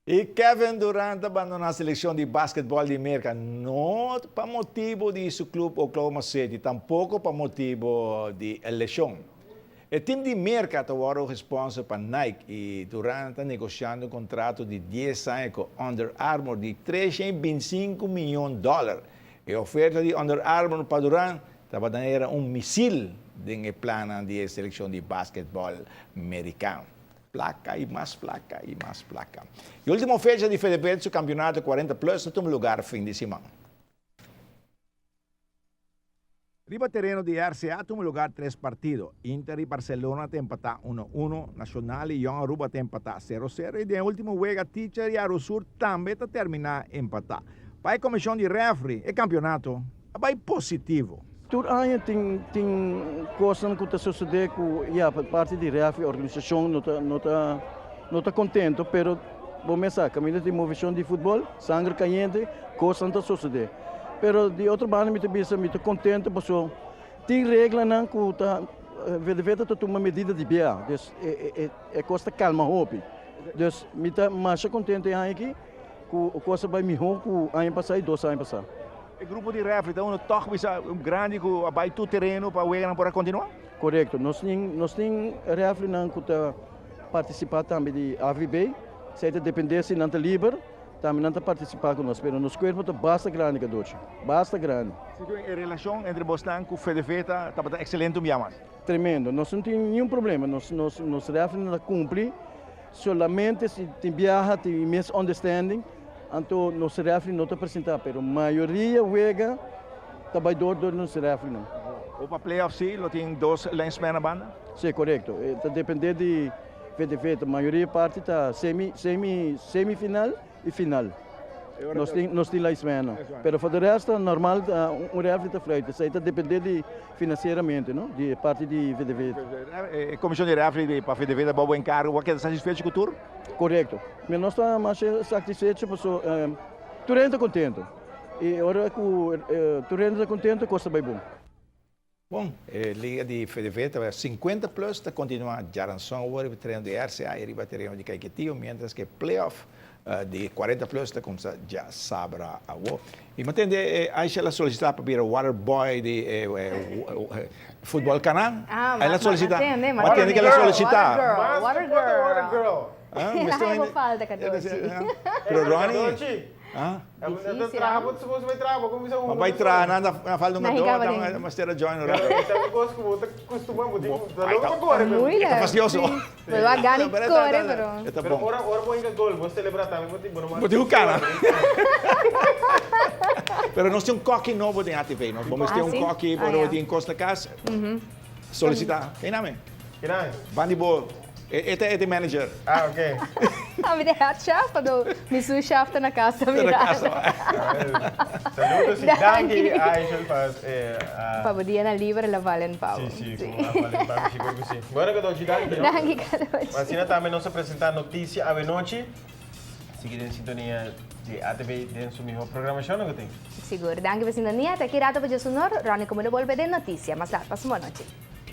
Y Kevin Durant a bandona seleccion di basketball di Merca no pa motibo di su club Oklahoma City, tampoco pa motibo di lesion. E team di Merca ta wordo gesponsor pa Nike y Durant ta negociando un contrato di dies aña cu Under Armour di 325 miyon dollar. E oferta di Under Armour pa Durant tabata era un misil den e plannan di e seleccion di basketball Mericano. Placa y mas placa y mas placa. E ultimo fecha di Fedeved su campeonato 40 plus ta tuma lugar fin di siman. Riba tereno di RCA tuma lugar tres partido. Inter y Barcelona ta empata uno uno, Nacional y Jong Aruba ta empata sero sero y den e ultimo wega Teacher y Arusur tambe ta termina empata. Pa e comision di refri e campeonato a bai positivo. Tur aña tin tin kosnan ku ta sosodé ku ya pa parti di ref i organisashon no ta no ta no ta kontento pero bo mes sa kaminda tin moveshon di futbòl sangre kayente kosnan ta sosodé pero di otro banda mi ta bisa mi ta kontento paso tin reglanan ku ta VDV ta tuma medida di bia dus e e e kos ta kalma hopi dus mi ta masha kontento e aña aki. Ku kos a bai mihó ku aña pasá i dos aña pasá. E grupo di refri ta unu tòg bisa grandi ku a bai tur tereno pa weganan por a kontinuá? Korekto. Nos tin nos tin refrinan ku ta partisipá tambe di AVB. Esei ta dependé si nan ta liber, tambe nan ta partisipá ku nos. Pero nos kuerpo ta basta grandi, Kadochi. Basta grandi. Si ku e relashon entre bosnan ku FDV ta tabata ekselente un bia mas? Tremendo. Nos no tin niun problema. Nos nos nos refrinan ta kumpli. Solamente si tin biaha tin misunderstanding anto nos referee no ta presenta pero mayoria wega ta bay door door nos refereenan. O pa playoff si lo tin dos linesman na banda? Si corecto e ta depende di VDV ta mayoria parti ta semi semi semifinal y final nos tin nos tin linesmannan pero for de resto normal un referee ta fluit esey ta depende di financieramente no di e parti di VDV. E comision di referee di pa VDV ta bao encargo bo a keda satisfecho cu tur? Corecto mi no sta masha satisfecho paso tur hende ta contento y ora cu tur hende ta contento cos ta bay bon. Bon, e liga di FDV ta 50 plus ta continua djaranson awor riba tereno di RCA y riba tereno di Caiquetio, mientras que playoff di 40 plus ta cuminsa djasabra awor. Y mi a tende Aisha la solicita pa bira water boy di futbol Cana. Ah, El a solicita. ma tende, Ma tende que el a solicita. Water girl, water girl. Ah, Ay, bo falta, Cadochi. Pero Ronnie, ah? Difícil, Traha, ah. bo suppose bai traha, bo cuminsa Ma bai traha, nan ta falta un Nahi gadó, caba dan den. mester a join un rato. Esta un cos cu bo ta custuma, bo tin cu ta Ai, loco ta pa core, pero. Moeilijk. E ta fastioso. Sí. Bo wak gana y Pero core, ta- pero. E ta Pero bon. ora ora bo hinca gol, bo celebra tambe, bo tin bo no Bo tin cu cana. Pero nos tin un koki nobo den ATV. Nos bo mester Ah, un sí? koki, Ah, bo ja. tin cos na cas. Solicita. Ken name? Ken name? Bandi bo. E ta e ta manager. Ah, ok. Ami ta head chef, pato mi sous chef ta na cas ta Ta na mira. cas. Saludos y danki Aishel pa e. Pa bo dia na liber la valen pa bo. Si, si, como a valen pa mi, sigur cu si. Bueno Cadochi, danki no. Danki Cadochi. Asina tambe nos a presenta noticia awenochi. Sigui den sintonia di ATV den su miho programacion no cu tin. Sigur. Danki pa sintonia. Te aki rato pa dje su nor. Ronnie como lo bolbe den noticia. Mas laat. Pasa un bon nochi.